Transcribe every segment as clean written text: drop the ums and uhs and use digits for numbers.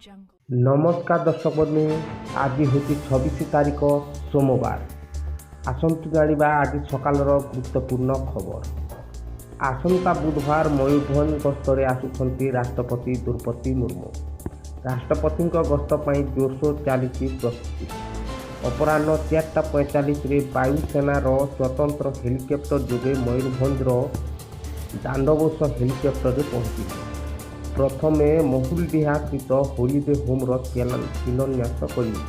Jungle. ନମସ୍କାର ଦର୍ଶକ ବନ୍ଧୁ, ଆଜି ହେଉଛି 26 ତାରିଖ, ସୋମବାର। ଆସନ୍ତୁ ଜାଣିବା ଆଜି ସକାଳର ଗୁରୁତ୍ୱପୂର୍ଣ୍ଣ ଖବର। ଆସନ୍ତା ବୁଧବାର ମୟୂରଭଞ୍ଜ ଗସ୍ତରେ ଆସୁଛନ୍ତି ରାଷ୍ଟ୍ରପତି ଦ୍ରୌପଦୀ ମୁର୍ମୁ। ରାଷ୍ଟ୍ରପତିଙ୍କ ଗସ୍ତ ପାଇଁ ଜୋରସୋର ଚାଲିଛି ପ୍ରସ୍ତୁତି। ଅପରାହ୍ନ 4ଟା 45ରେ ବାୟୁସେନାର ସ୍ୱତନ୍ତ୍ର ହେଲିକପ୍ଟର ଯୋଗେ ମୟୂରଭଞ୍ଜର ଦାଣ୍ଡବୋଷ ହେଲିପ୍ୟାଡ୍‌ରେ ପହଞ୍ଚିବେ। ପ୍ରଥମେ ମହୁଲଡିହା ସ୍ଥିତ ହୋଲିଡେ ହୋମ୍‌ର ଶିଳାନ୍ୟାସ କରିବେ।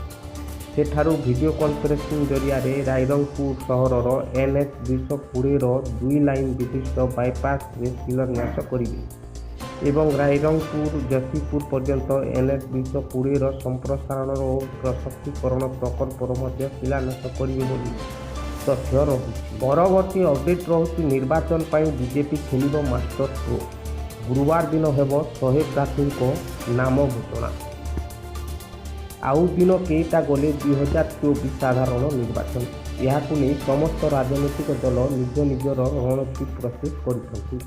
ସେଠାରୁ ଭିଡିଓ କନଫରେନ୍ସିଂ ଜରିଆରେ ରାଇରଙ୍ଗପୁର ସହରର ଏନ୍ଏଚ୍ 220ର ଦୁଇ ଲାଇନ୍ ବିଶିଷ୍ଟ ବାଇପାସ୍‌ରେ ଶିଳାନ୍ୟାସ କରିବେ ଏବଂ ରାଇରଙ୍ଗପୁର ଯଶୀପୁର ପର୍ଯ୍ୟନ୍ତ ଏନ୍ଏଚ୍ 220ର ସମ୍ପ୍ରସାରଣ ଓ ପ୍ରଶସ୍ତୀକରଣ ପ୍ରକଳ୍ପର ମଧ୍ୟ ଶିଳାନ୍ୟାସ କରିବେ ବୋଲି ତଥ୍ୟ ରହୁଛି। ପରବର୍ତ୍ତୀ ଅପଡେଟ୍ ରହୁଛି, ନିର୍ବାଚନ ପାଇଁ ବିଜେପି ଖେଳିବ ମାଷ୍ଟର ଷ୍ଟ୍ରୋକ୍। ଗୁରୁବାର ଦିନ ହେବ 100 ପ୍ରାର୍ଥୀଙ୍କ ନାମ ଘୋଷଣା। ଆଉ ଦିନ କେଇଟା ଗଲେ 2024 ସାଧାରଣ ନିର୍ବାଚନ। ଏହାକୁ ନେଇ ସମସ୍ତ ରାଜନୈତିକ ଦଳ ନିଜ ନିଜର ରଣନୀତି ପ୍ରସ୍ତୁତ କରୁଛନ୍ତି।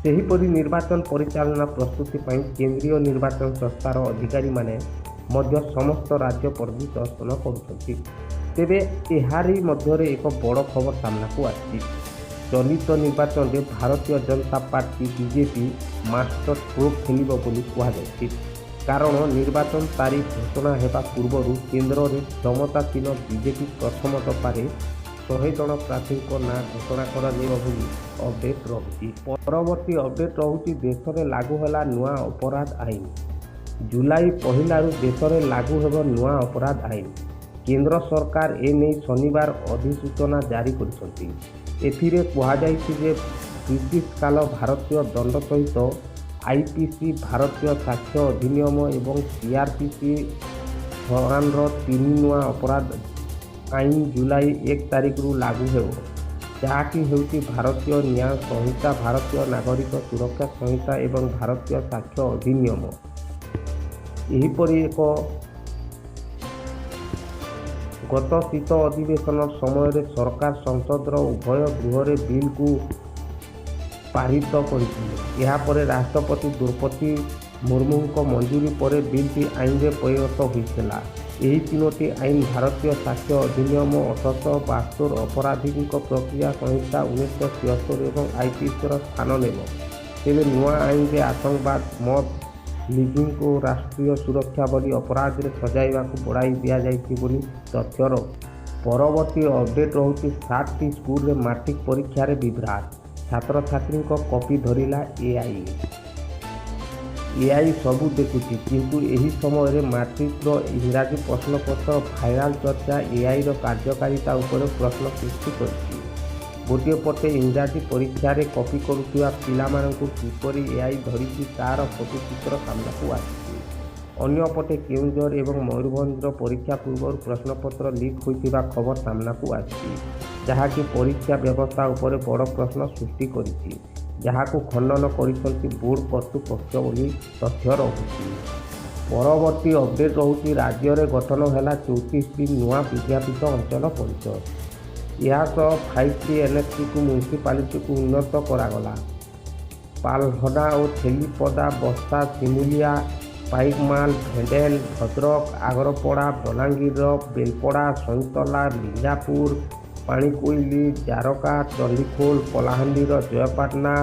ସେହିପରି ନିର୍ବାଚନ ପରିଚାଳନା ପ୍ରସ୍ତୁତି ପାଇଁ କେନ୍ଦ୍ରୀୟ ନିର୍ବାଚନ ସଂସ୍ଥାର ଅଧିକାରୀମାନେ ମଧ୍ୟ ସମସ୍ତ ରାଜ୍ୟ ପରିଦର୍ଶନ କରୁଛନ୍ତି। ତେବେ ଏହାରି ମଧ୍ୟରେ ଏକ ବଡ଼ ଖବର ସାମ୍ନାକୁ ଆସିଛି। ଚଳିତ ନିର୍ବାଚନରେ ଭାରତୀୟ ଜନତା ପାର୍ଟି, ବିଜେପି ମାଷ୍ଟର ଷ୍ଟ୍ରୋକ୍ ଖେଳିବ ବୋଲି କୁହାଯାଉଛି। କାରଣ ନିର୍ବାଚନ ତାରିଖ ଘୋଷଣା ହେବା ପୂର୍ବରୁ କେନ୍ଦ୍ରରେ କ୍ଷମତାସୀନ ବିଜେପି ପ୍ରଥମ ଦଫାରେ 100 ଜଣ ପ୍ରାର୍ଥୀଙ୍କ ନାଁ ଘୋଷଣା କରାଯିବ ବୋଲି ଅପଡେଟ୍ ରହୁଛି। ପରବର୍ତ୍ତୀ ଅପଡେଟ୍ ରହୁଛି, ଦେଶରେ ଲାଗୁ ହେଲା ନୂଆ ଅପରାଧ ଆଇନ। ଜୁଲାଇ 1ରୁ ଦେଶରେ ଲାଗୁ ହେବ ନୂଆ ଅପରାଧ ଆଇନ। କେନ୍ଦ୍ର ସରକାର ଏନେଇ ଶନିବାର ଅଧିସୂଚନା ଜାରି କରିଛନ୍ତି। ଏଥିରେ କୁହାଯାଇଛି ଯେ ବ୍ରିଟିଶ କାଳ ଭାରତୀୟ ଦଣ୍ଡ ସହିତ ଆଇପିସି, ଭାରତୀୟ ସାକ୍ଷ୍ୟ ଅଧିନିୟମ ଏବଂ ସିଆରପିସି ସମାନର ତିନି ନୂଆ ଅପରାଧ ଆଇନ ଜୁଲାଇ 1 ତାରିଖରୁ ଲାଗୁ ହେବ, ଯାହାକି ହେଉଛି ଭାରତୀୟ ନ୍ୟାୟ ସଂହିତା, ଭାରତୀୟ ନାଗରିକ ସୁରକ୍ଷା ସଂହିତା ଏବଂ ଭାରତୀୟ ସାକ୍ଷ୍ୟ ଅଧିନିୟମ। ଏହିପରି ଏକ ଗତ ଶୀତ ଅଧିବେଶନ ସମୟରେ ସରକାର ସଂସଦର ଉଭୟ ଗୃହରେ ବିଲ୍କୁ ପାରିତ କରିଥିଲେ। ଏହାପରେ ରାଷ୍ଟ୍ରପତି ଦ୍ରୌପଦୀ ମୁର୍ମୁଙ୍କ ମଞ୍ଜୁରୀ ପରେ ବିଲ୍ଟି ଆଇନରେ ପରିଣତ ହୋଇଥିଲା। ଏହି ତିନୋଟି ଆଇନ ଭାରତୀୟ ସାକ୍ଷ୍ୟ ଅଧିନିୟମ 1872, ଅପରାଧିକ ପ୍ରକ୍ରିୟା ସଂହିତା 1976 ଏବଂ ଆଇପିସିର ସ୍ଥାନ ନେବ। ତେବେ ନୂଆ ଆଇନରେ ଆତଙ୍କବାଦ, ମବ ଲିଞ୍ଚିଂ ଓ ରାଷ୍ଟ୍ରୀୟ ସୁରକ୍ଷା ଭଳି ଅପରାଧରେ ସଜାକୁ ବଢ଼ାଇ ଦିଆଯାଇଛି ବୋଲି ତଥ୍ୟ ରହୁଛି। ପରବର୍ତ୍ତୀ ଅପଡେଟ୍ ରହୁଛି, ସାତଟି ସ୍କୁଲରେ ମାଟ୍ରିକ ପରୀକ୍ଷାରେ ବିଭ୍ରାଟ, ଛାତ୍ରଛାତ୍ରୀଙ୍କ କପି ଧରିଲା ଏଆଇ। ଏଆଇ ସବୁ ଦେଖୁଛି, କିନ୍ତୁ ଏହି ସମୟରେ ମାଟ୍ରିକର ଇଂରାଜୀ ପ୍ରଶ୍ନପତ୍ର ଭାଇରାଲ ଚର୍ଚ୍ଚା ଏଆଇର କାର୍ଯ୍ୟକାରିତା ଉପରେ ପ୍ରଶ୍ନ ସୃଷ୍ଟି କରିଛି। ଗୋଟିଏ ପଟେ ଇଂରାଜୀ ପରୀକ୍ଷାରେ କପି କରୁଥିବା ପିଲାମାନଙ୍କୁ କିପରି ଏଆଇ ଧରିଛି, ତା'ର ଫଟୋଚିତ୍ର ସାମ୍ନାକୁ ଆସିଛି। ଅନ୍ୟପଟେ କେଉଁଝର ଏବଂ ମୟୂରଭଞ୍ଜର ପରୀକ୍ଷା ପୂର୍ବରୁ ପ୍ରଶ୍ନପତ୍ର ଲିକ୍ ହୋଇଥିବା ଖବର ସାମ୍ନାକୁ ଆସିଛି, ଯାହାକି ପରୀକ୍ଷା ବ୍ୟବସ୍ଥା ଉପରେ ବଡ଼ ପ୍ରଶ୍ନ ସୃଷ୍ଟି କରିଛି, ଯାହାକୁ ଖଣ୍ଡନ କରିଛନ୍ତି ବୋର୍ଡ କର୍ତ୍ତୃପକ୍ଷ ବୋଲି ତଥ୍ୟ ରହୁଛି। ପରବର୍ତ୍ତୀ ଅପଡେଟ୍ ରହୁଛି, ରାଜ୍ୟରେ ଗଠନ ହେଲା 34ଟି ନୂଆ ବିଜ୍ଞାପିତ ଅଞ୍ଚଳ ପରିଷଦ। ଏହା ସହ 5ଟି ଏନ୍ଏସିକୁ ମ୍ୟୁନିସିପାଲିଟିକୁ ଉନ୍ନତ କରାଗଲା। ପାଲଲହଡ଼ା ଓ ଛେଳିପଦା, ବସ୍ତା, ସିମୁଳିଆ, ପାଇକମାଲ, ଭେଣ୍ଡେଲ, ଭଦ୍ରକ, ଆଗରପଡ଼ା, ବଲାଙ୍ଗୀରର ବେଲପଡ଼ା, ସଇଁତଲା, ବିଞ୍ଝାରପୁର, ପାଣିକୋଇଲି, ଜାରକା, ଚଣ୍ଡିଖୋଲ, କଳାହାଣ୍ଡିର ଜୟପାଟଣା,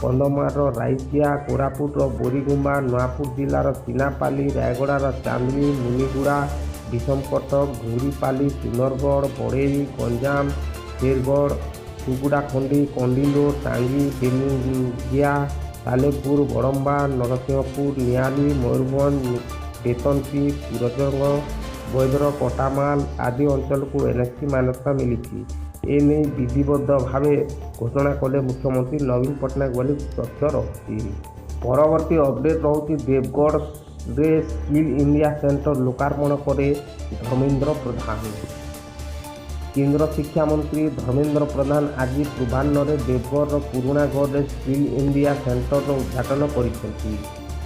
କନ୍ଧମାଳର ରାଇକିଆ, କୋରାପୁଟର ବୋରିଗୁମ୍ମା, ନୂଆପଡ଼ା ଜିଲ୍ଲାର ସିନାପାଲି, ରାୟଗଡ଼ାର ଚାନ୍ଦୁଲି, ମୁନିଗୁଡ଼ା, ବିଷମକଟକ, ଡୁଙ୍ଗୁରିପାଲି, ସୁନ୍ଦରଗଡ଼, ବରେଇ, ଗଞ୍ଜାମ, ଶେରଗଡ଼, କୁକୁଡ଼ାଖଣ୍ଡି, କଣ୍ଟିଲୋ, ଟାଙ୍ଗୀ, ବେଲଗୁଣ୍ଠା, ସାଲେପୁର, ବଡ଼ମ୍ବା, ନରସିଂହପୁର, ନିଆଳି, ମୟୂରଭଞ୍ଜ, ବେତନଟୀ, କୁଜଙ୍ଗ, ବୌଦ୍ଧର କଣ୍ଟାମାଲ ଆଦି ଅଞ୍ଚଳକୁ ଏନ୍ଏସି ମାନ୍ୟତା ମିଳିଛି। ଏନେଇ ବିଧିବଦ୍ଧ ଭାବେ ଘୋଷଣା କଲେ ମୁଖ୍ୟମନ୍ତ୍ରୀ ନବୀନ ପଟ୍ଟନାୟକ ବୋଲି ତଥ୍ୟ ରହୁଛି। ପରବର୍ତ୍ତୀ ଅପଡେଟ୍ ରହୁଛି, ଦେବଗଡ଼ରେ ସ୍କିଲ୍ ଇଣ୍ଡିଆ ସେଣ୍ଟର ଲୋକାର୍ପଣ କଲେ ଧର୍ମେନ୍ଦ୍ର ପ୍ରଧାନ। କେନ୍ଦ୍ର ଶିକ୍ଷାମନ୍ତ୍ରୀ ଧର୍ମେନ୍ଦ୍ର ପ୍ରଧାନ ଆଜି ପୂର୍ବାହ୍ନରେ ଦେବଗଡ଼ର ପୁରୁଣାଗଡ଼ରେ ସ୍କିଲ୍ ଇଣ୍ଡିଆ ସେଣ୍ଟରର ଉଦ୍ଘାଟନ କରିଛନ୍ତି।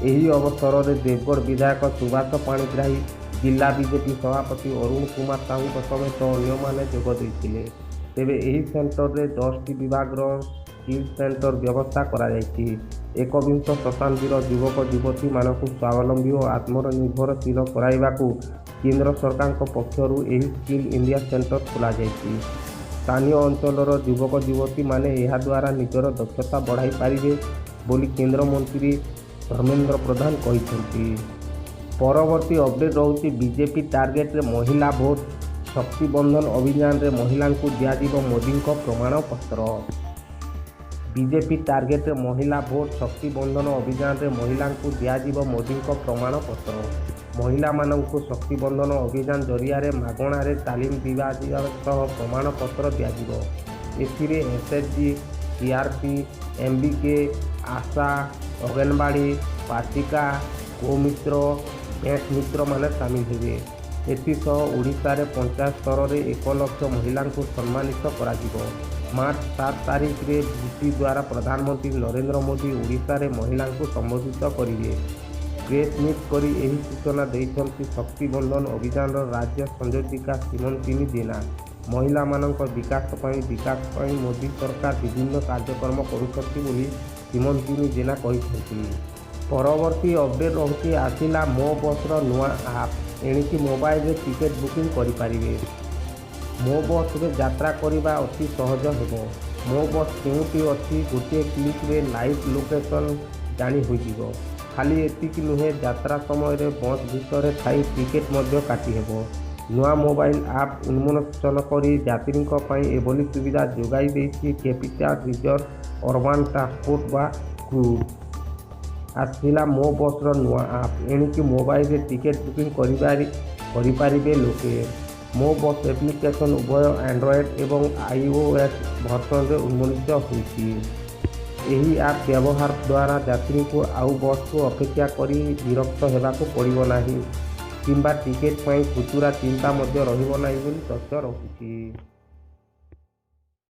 ଏହି ଅବସରରେ ଦେବଗଡ଼ ବିଧାୟକ ସୁବାସ ପାଣିଗ୍ରାହୀ, ଜିଲ୍ଲା ବିଜେପି ସଭାପତି ଅରୁଣ କୁମାର ସାହୁଙ୍କ ସମେତ ଅନ୍ୟମାନେ ଯୋଗ ଦେଇଥିଲେ। ତେବେ ଏହି ସେଣ୍ଟରରେ 10ଟି ବିଭାଗର ସ୍କିଲ୍ ସେଣ୍ଟର ବ୍ୟବସ୍ଥା କରାଯାଇଛି। ଏକବିଂଶ ଶତାବ୍ଦୀର ଯୁବକ ଯୁବତୀମାନଙ୍କୁ ସ୍ୱାବଲମ୍ବୀ ଓ ଆତ୍ମନିର୍ଭରଶୀଳ କରାଇବାକୁ କେନ୍ଦ୍ର ସରକାରଙ୍କ ପକ୍ଷରୁ ଏହି ସ୍କିଲ୍ ଇଣ୍ଡିଆ ସେଣ୍ଟର ଖୋଲାଯାଇଛି। ସ୍ଥାନୀୟ ଅଞ୍ଚଳର ଯୁବକ ଯୁବତୀମାନେ ଏହାଦ୍ୱାରା ନିଜର ଦକ୍ଷତା ବଢ଼ାଇ ପାରିବେ ବୋଲି କେନ୍ଦ୍ରମନ୍ତ୍ରୀ ଧର୍ମେନ୍ଦ୍ର ପ୍ରଧାନ କହିଛନ୍ତି। ପରବର୍ତ୍ତୀ ଅପଡେଟ୍ ରହୁଛି, ବିଜେପି ଟାର୍ଗେଟରେ ମହିଳା ଭୋଟ। ଶକ୍ତି ବନ୍ଧନ ଅଭିଯାନରେ ମହିଳାଙ୍କୁ ଦିଆଯିବ ମୋଦିଙ୍କ ପ୍ରମାଣପତ୍ର। ବିଜେପି ଟାର୍ଗେଟରେ ମହିଳା ଭୋଟ। ଶକ୍ତି ବନ୍ଧନ ଅଭିଯାନରେ ମହିଳାଙ୍କୁ ଦିଆଯିବ ମୋଦିଙ୍କ ପ୍ରମାଣପତ୍ର। ମହିଳାମାନଙ୍କୁ ଶକ୍ତି ବନ୍ଧନ ଅଭିଯାନ ଜରିଆରେ ମାଗଣାରେ ତାଲିମ ଦିଆଯିବା ସହ ପ୍ରମାଣପତ୍ର ଦିଆଯିବ। ଏଥିରେ ଏସ୍ଏଚ୍ଜି, ସିଆର୍ପି, ଏମ୍ବିକେ, ଆଶା, ଅଙ୍ଗନବାଡ଼ି, ପାଚିକା, ଗୋମିତ୍ର, ବ୍ୟାଙ୍କ ମିତ୍ରମାନେ ସାମିଲ ହେବେ। ଏଥିସହ ଓଡ଼ିଶାରେ ପଞ୍ଚାୟତ ସ୍ତରରେ 1 ଲକ୍ଷ ମହିଳାଙ୍କୁ ସମ୍ମାନିତ କରାଯିବ। ମାର୍ଚ୍ଚ 7 ତାରିଖରେ ଭିସି ଦ୍ୱାରା ପ୍ରଧାନମନ୍ତ୍ରୀ ନରେନ୍ଦ୍ର ମୋଦି ଓଡ଼ିଶାରେ ମହିଳାଙ୍କୁ ସମ୍ବୋଧିତ କରିବେ। ପ୍ରେସ୍ ମିଟ୍ କରି ଏହି ସୂଚନା ଦେଇଛନ୍ତି ଶକ୍ତି ବନ୍ଧନ ଅଭିଯାନର ରାଜ୍ୟ ସଂଯୋଜିକା ସୀମନ୍ତିନୀ ଜେନା। ମହିଳାମାନଙ୍କ ବିକାଶ ପାଇଁ ମୋଦି ସରକାର ବିଭିନ୍ନ କାର୍ଯ୍ୟକ୍ରମ କରୁଛନ୍ତି ବୋଲି ସୀମନ୍ତିନୀ ଜେନା କହିଛନ୍ତି। ପରବର୍ତ୍ତୀ ଅପଡେଟ୍ ରହୁଛି, ଆସିଲା ମୋ ବସ୍ର ନୂଆ ଆପ୍। ଏଣିକି ମୋବାଇଲରେ ଟିକେଟ୍ ବୁକିଂ କରିପାରିବେ। ମୋ ବସ୍ରେ ଯାତ୍ରା କରିବା ଅତି ସହଜ ହେବ। ମୋ ବସ୍ କେଉଁଠି ଅଛି, ଗୋଟିଏ କ୍ଲିକ୍ରେ ଲାଇଭ୍ ଲୋକେସନ୍ ଜାଣି ହୋଇଯିବ। ଖାଲି ଏତିକି ନୁହେଁ, ଯାତ୍ରା ସମୟରେ ବସ୍ ଭିତରେ ଥାଇ ଟିକେଟ୍ ମଧ୍ୟ କାଟିହେବ। ନୂଆ ମୋବାଇଲ ଆପ୍ ଉନ୍ମୋଚନ କରି ଯାତ୍ରୀଙ୍କ ପାଇଁ ଏଭଳି ସୁବିଧା ଯୋଗାଇ ଦେଇଛି କ୍ୟାପିଟାଲ ରିଜନ ଅର୍ବାନ ଟ୍ରାନ୍ସପୋର୍ଟ ବା କ୍ରୁଟ୍। ଆସିଲା ମୋ ବସ୍ର ନୂଆ ଆପ୍। ଏଣିକି ମୋବାଇଲରେ ଟିକେଟ୍ ବୁକିଂ କରିପାରିବେ ଲୋକେ। ମୋ ବସ୍ ଆପ୍ଲିକେସନ୍ ଉଭୟ ଆଣ୍ଡ୍ରଏଡ଼୍ ଏବଂ ଆଇଓଏସ୍ ଭର୍ସନରେ ଉନ୍ମୋଚିତ ହୋଇଛି। ଏହି ଆପ୍ ବ୍ୟବହାର ଦ୍ୱାରା ଯାତ୍ରୀଙ୍କୁ ଆଉ ବସ୍କୁ ଅପେକ୍ଷା କରି ବିରକ୍ତ ହେବାକୁ ପଡ଼ିବ ନାହିଁ କିମ୍ବା ଟିକେଟ୍ ପାଇଁ ଖୁଚୁରା ଚିନ୍ତା ମଧ୍ୟ ରହିବ ନାହିଁ ବୋଲି ତଥ୍ୟ ରହୁଛି।